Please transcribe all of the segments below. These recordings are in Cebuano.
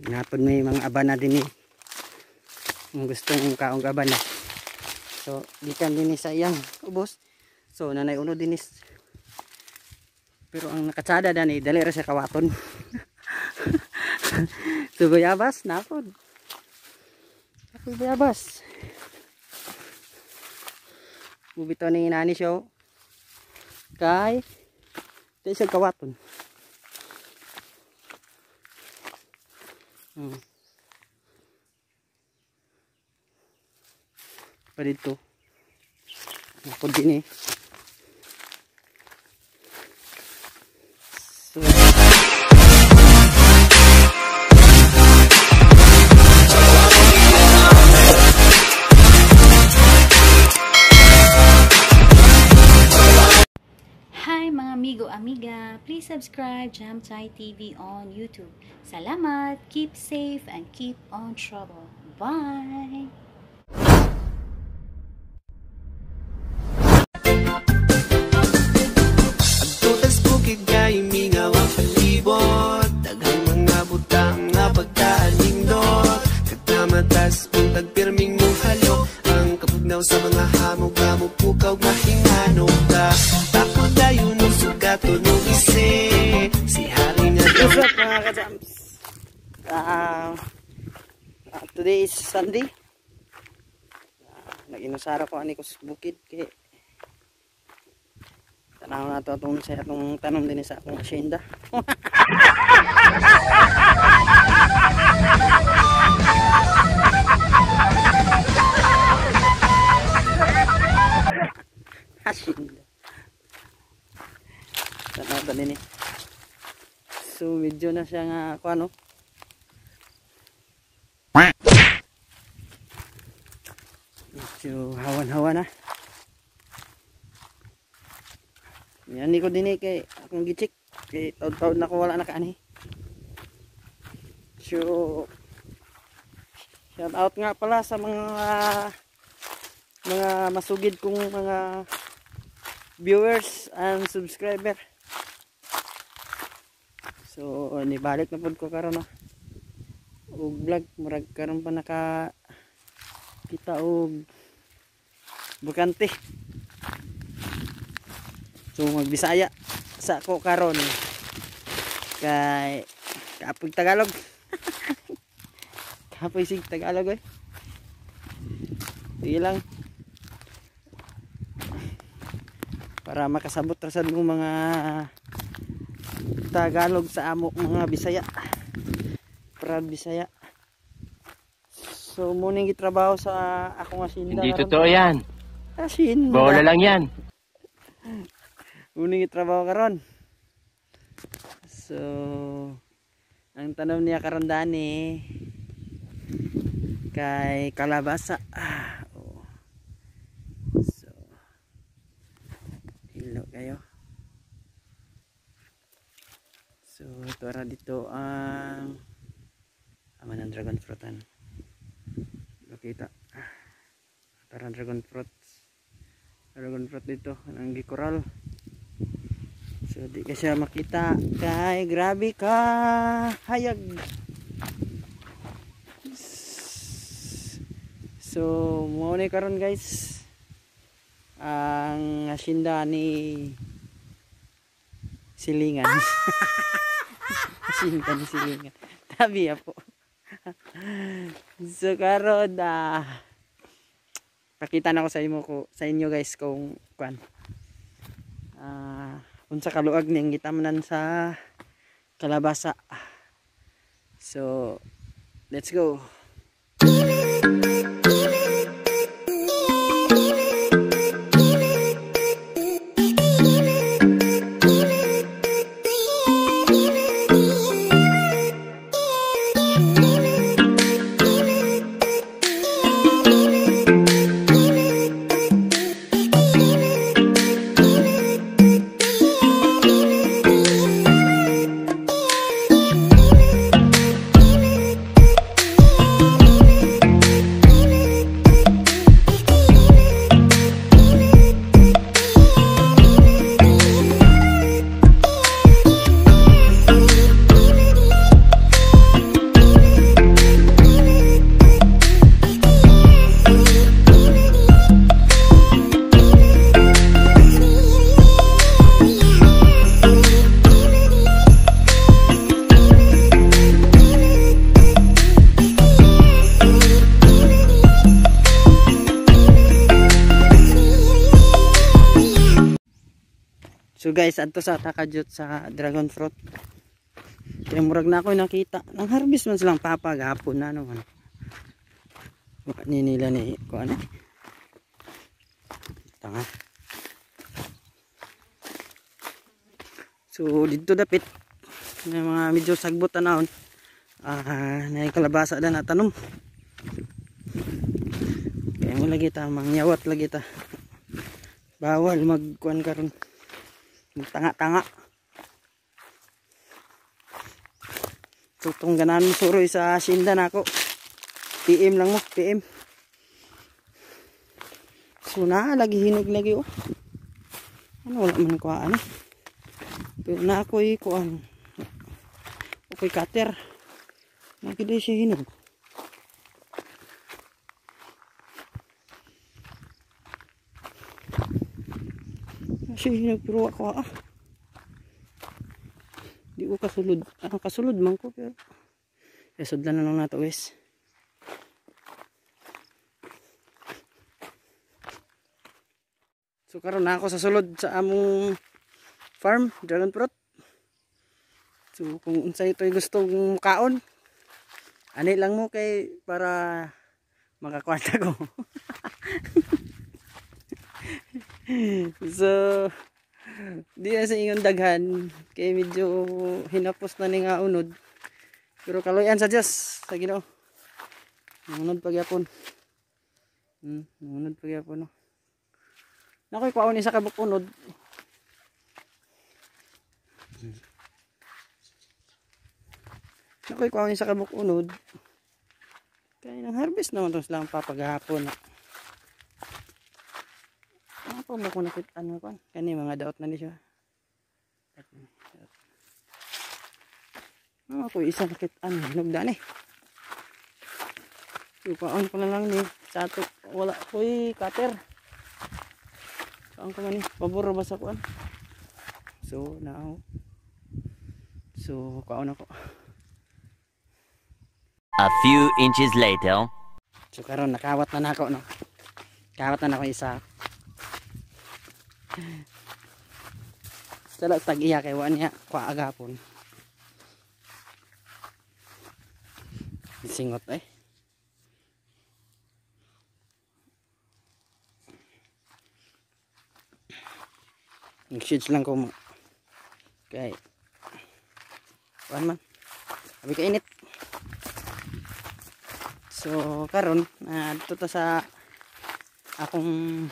Napod may mga abana din eh. Kung gustong kaong abana. So gikan din sa iyang ubos. So nanay uno dinis. Pero ang nakatsada dani dali ra siya kawaton. So bayabas napod. Napod bayabas. Bubito ni nani siya. Kay dali siya kawaton. Pa dito. Napod din eh. So Hi mga amigo amiga, please subscribe Jam Thai TV on YouTube. Salamat, keep safe and keep on trouble. Bye! Agtutas bukid kay mingaw ang palibot. Daghang mga butang nga pagkaanindot. Kagkamatas untag pirming mong halok. Ang kapugnaw sa mga hamog nga mupukaw mahinganong ka. Ako dayon og sugaton og isi. Si hari nga What's up mga ka-jams? Today is Sunday. Nag-inusara ko ani ko sa bukid kay tanaw na ito atong sa atong tanom din sa akong hacienda. Hacienda. Tanaw ta din eh. So medyo na siya nga kuano. Medyo hawan-hawa na. Yan ko din eh kay akong gichik kay taud-taud na ko wala na kaani. So shout out nga pala sa mga masugid kong mga viewers and subscriber. So nibalik na pud ko karon no. Og vlog murag karon pa naka kita og bukante. So magbisaya sa ako karon kay kapoy Tagalog. Kapoy sig Tagalog oy. Sige lang. Para makasabot ra sad mo mga Tagalog sa amo mga Bisaya. Proud Bisaya. So muning gitrabaho sa akong asinda. Hindi totoo yan. Asinda. Bola lang yan. Muning gitrabaho karon. So ang tanom niya karon dani kay kalabasa. Oh. So hilo kayo. So ito ra dito ang ama ng dragon fruitan. Makita. Tara dragon fruit. Dragon fruit dito ang gikoral. So di ka siya makita kay grabe ka hayag. So mo ni karon guys ang hacienda ni Silingan. Hacienda ni Silingan. Tabi po. So karon pakita na ko sa imo ko sa inyo guys kung kuan. Unsa kaluag niyang gitamnan sa kalabasa. So let's go. So guys, adto sa takajut sa dragon fruit. Kaya murag na ako nakita. Nang harvest man silang papa gahapon na ano. Ni nila ni ko ano. Tanga. So dito dapit may mga medyo sagbot tanawon. Nay kalabasa na tanom. Kaya mo lagi ta mangyawat lagi ta. Bawal magkuan karon. Magtanga-tanga. So tong ganahan mo suroy sa hacienda nako. PM lang mo, PM. So na lagi hinog lagi oh. Ano wala man kuha ano. Pero na ako'y kuan. Ako'y cutter. Nagkita siya hinog. Siya hinog pero ako ah. Di ko kasulod. Ah, kasulod man ko pero. Eh, sudlan na lang nato guys. So karon na ako sa sulod sa among farm dragon fruit. So kung unsay to'y gustong kaon, ani lang mo kay para makakwanta ko. So di na sa ingon daghan kay medyo hinapos na ni nga unod. Pero kaloyan sa Dios sa Ginoo. Unod pagyapon. Unod pagyapon no. Nakoy kwaon isa ka unod. Nakoy kwaon isa ka unod. Kay nang harvest naman to silang papagahapon. Ako mo ko nakit ano kon. Kani mga daot na ni siya. Ako isa nakit ano hinugdan eh. Kwaon ko na lang ni sa ato wala koy cutter. Saan ko man eh, pabor ba sa kuan? So now, so kaon ako. A few inches later. So karon nakawat na nako no. Kawat na nako isa. Sala tag iya kay wa niya kwa agapon. Singot eh. Nag-shades lang ko mo. Okay. Kuan man. Abi ka init. So karon adto ta sa akong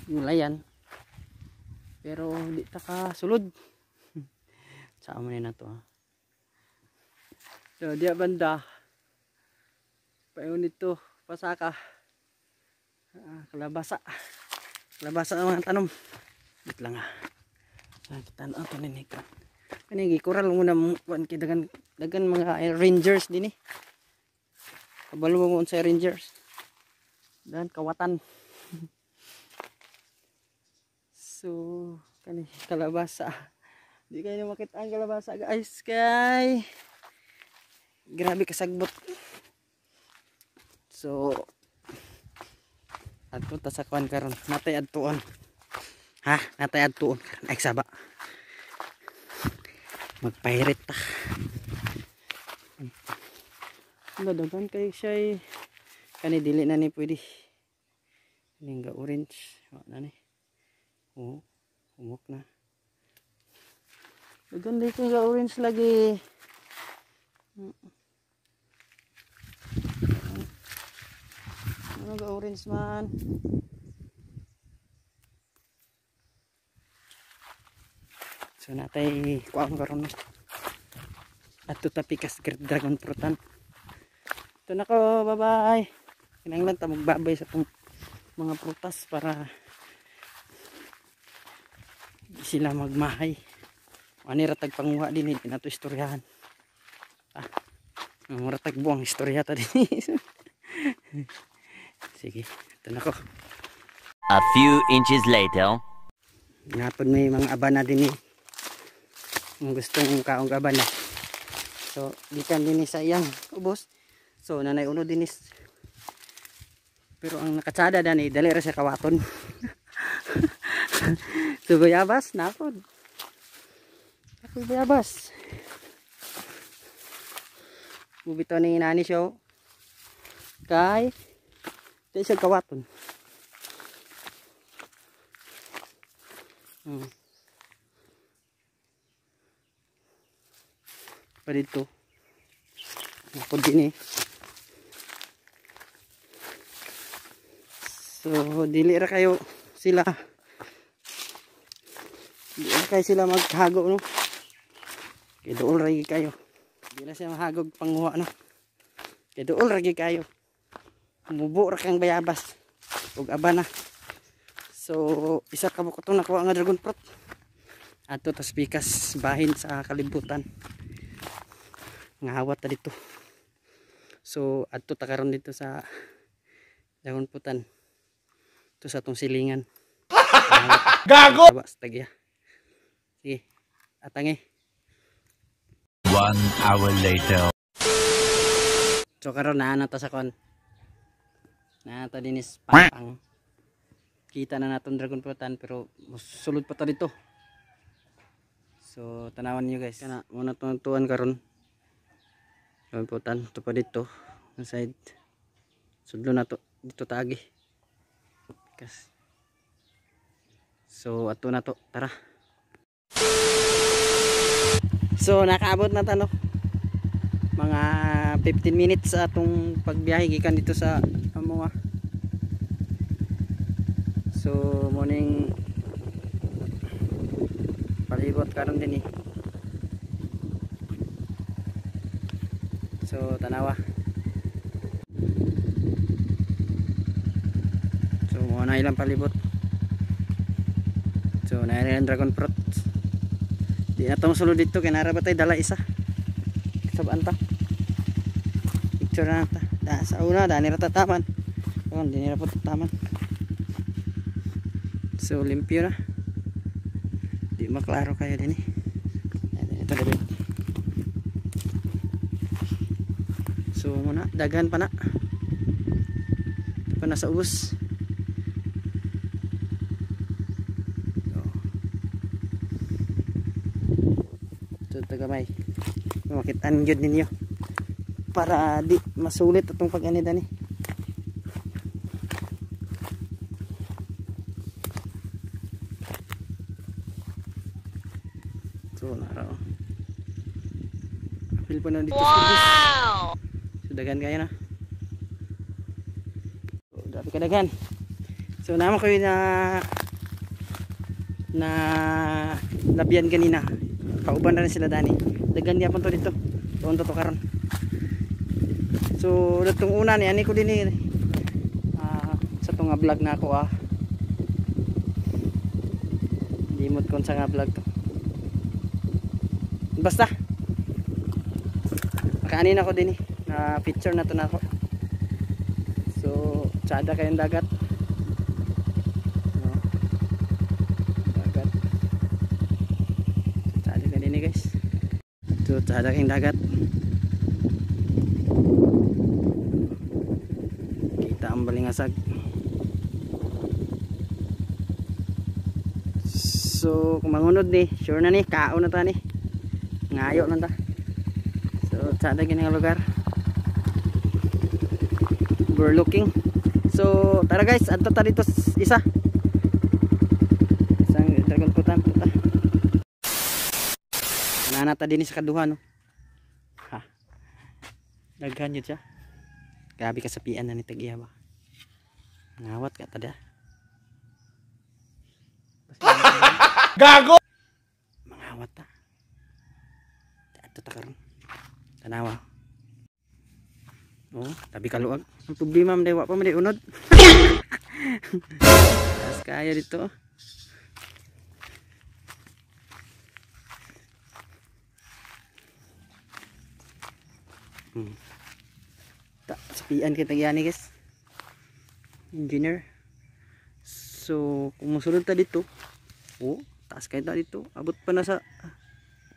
gulayan. Pero di ta ka sulod. Sa amo ni na to. So diya banda. Paingon dito pasaka. Kalabasa. Kalabasa ang mga tanom. Wait lang ah. Kita na ito ni Nick. Kani gikural mo na kuan kay dagan dagan mga rangers dinhi. Kabalo mo unsay rangers. Dan kawatan. So kani kalabasa. Di kayo makita ang kalabasa guys kay grabe kasagbot. So adto ta sa kuan karon, natay adtuon. Ha, natay adtuon karon. Ay saba. Magpahirit ta. Daghan kay siya. Kani dili na ni pwede. Kaning ga orange, wa na ni. Oh, umok na. Daghan dito ga orange lagi. Ano ga orange man? So natay kuang karon. Adto ta pikas dragon fruitan. Ito na ko, bye-bye. Kinahanglan ta magbabay sa tong mga prutas para di sila magmahay. Ani ra tag panguha dinhi, di nato istoryahan. Ah, mura tag buang istorya ta dinhi. Sige, ito na ko. A few inches later. Napod may mga abana din eh. Kung gustong kaong abana. So, gikan din sa iyang ubos. So, nanay uno din is. Pero ang nakatsada dani, dali ra siya kawaton. So bayabas napod. Ako bayabas. Bubito ni nani siya. Kay di siya kawaton. Pa dito. Napod din eh. So dili ra kayo sila. Di ra kayo sila maghago no. Kay duol ra kayo. Di na siya mahagog panguha no. Kay duol ra kayo. Mubo ra kang bayabas ug aba na. So isa ka buko tong nakuha nga dragon fruit. Adto tas pikas bahin sa kalibutan. Ngawat ta dito. So adto ta karon dito sa dragon fruitan. Ito sa atong silingan. Gago. Tagya. Sige. Atangi. 1 hour later. So karon naa na ta sa kon. Naa ta dinis patang. Kita na naton dragon fruitan pero sulod pa ta dito. So tanawan niyo guys. Kana muna tuan karon. Dragon fruitan to pa dito. Ang side. Sudlo na to dito taagi. Kas. So ato na to, tara. So nakaabot na ta no. Mga 15 minutes sa atong pagbiyahe gikan dito sa amoa. So morning palibot karon din eh. So tanawa. So mo na ilang palibot. So na ilang dragon fruit. Di na tong sulod dito kay nara ba tay dala isa. Sabaan ta. Picture na ta. Da sa una da nira tataman. Kon di nira po tataman. So limpyo na. Di maklaro kayo din eh. Ito dali. So muna daghan pa na. Ito pa na sa ubos. Gamay makitaan gyud ninyo para di masulit atong pag-ani dani. So nara oh. Apil pa na dito. Wow! So daghan kayo na. So, grabe ka daghan. So naman kayo na labian kanina. Kauban na rin sila dani. Daghan gyapon to dito. Tuon to karon. So datong una ni ani ko dinhi sa tong vlog na ako ah. Limot kon sa nga vlog to. Basta makaani na ako dinhi. Na picture na to nako. So tsada kayong dagat. No. Dagat. Tsada ka dinhi guys. So tsada kayong dagat. Kita ang balingasag. So kung mangunod ni, sure na ni, kaon na ta ni. Ngayo na ta. So tsada gini nga lugar. We're looking. So tara guys, adto ta dito isa. Isang dragon fruit ta. Nanata din sa kaduha no. Ha. Daghan yun siya. Grabe kasapian na ni tag-iya ba. Ngawat ka tada. Gago. Mangawat ta. Adto ta karon. Tanawa. Oh, tabi kaluag. Ang problema man wa pa man unod. Tas kaya dito. Ta, sapian kita gani guys. Engineer. So, kung musulod ta dito, oh, taas kayo ta dito. Abot pa na sa,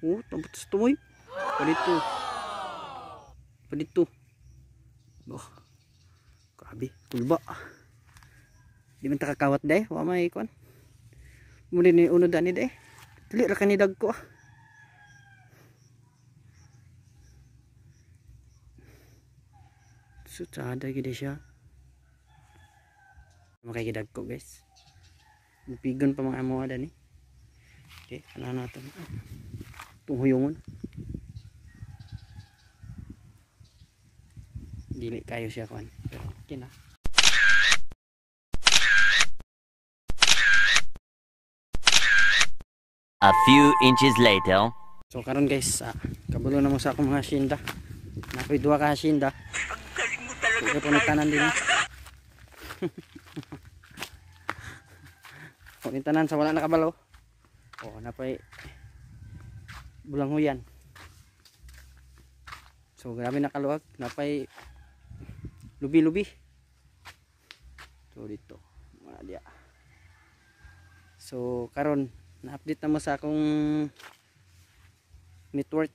oh, abot sa tumoy. Pa dito. Pa dito. Oh. Grabe, kulba. Di man ta kakawat day, wa may kuan. Muli ni unod ani de. Dili ra kani dagko ah. So tsada gid siya. Makikidagko guys. Pigon pa mga amoa dani. Okay, ano natin. Itong huyungon. Dili kayo siya kuan. Pero okay na. A few inches later. So karon guys, kabulo na mo sa akong mga hacienda. Nakoy duha ka hacienda. Ang galing mo talaga. Punitanan din. Punitanan sa wala nakabalo. Oh, napay bulanghuyan. So grabe nakaluwag, napay lubi-lubi. So dito, wala diya. So karon na-update na mo sa akong network.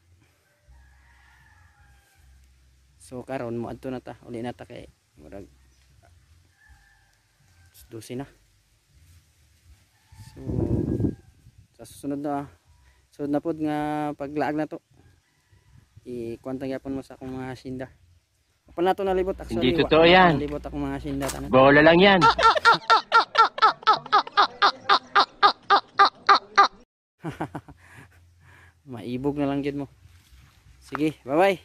So karon moadto na ta, uli na ta kay murag 12 na. So sa susunod na sunod na pod nga paglaag na to, i-kwanta gyapon mo sa akong mga hacienda. Pa na to nalibot actually. Hindi totoo yan. Nalibot akong mga hacienda tanan. Bola lang yan. Maibog na lang gyud mo. Sige, bye-bye.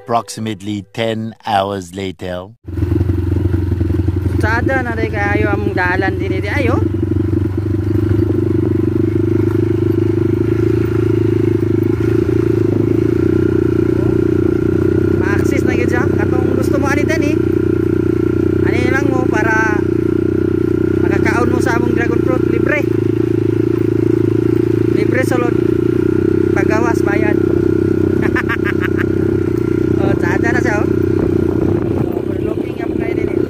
Approximately 10 hours later. Sada na rin kayo among dalan din di ayo. Ma-access na gyud siya katong gusto mo ani dani. Ani lang mo para makakaon mo sa among dragon fruit libre. Libre sulod pagawas bayad. Oh, sada na siya oh. Overlooking up kayo din eh.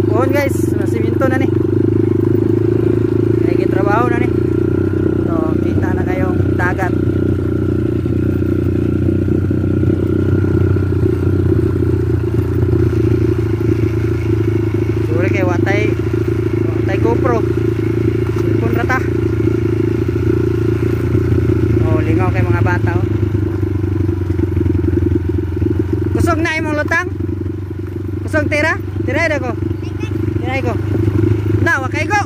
Pohon guys, nasiminto na ni. Kaya trabaho na ni. So, kita na kayong dagat. Sorry kay watay GoPro. Cellphone rata. Oh, lingaw kay mga bata oh. Kusog na imong lutang? Kusog tira? Tira ko. Tira ko. Na, wakay ko.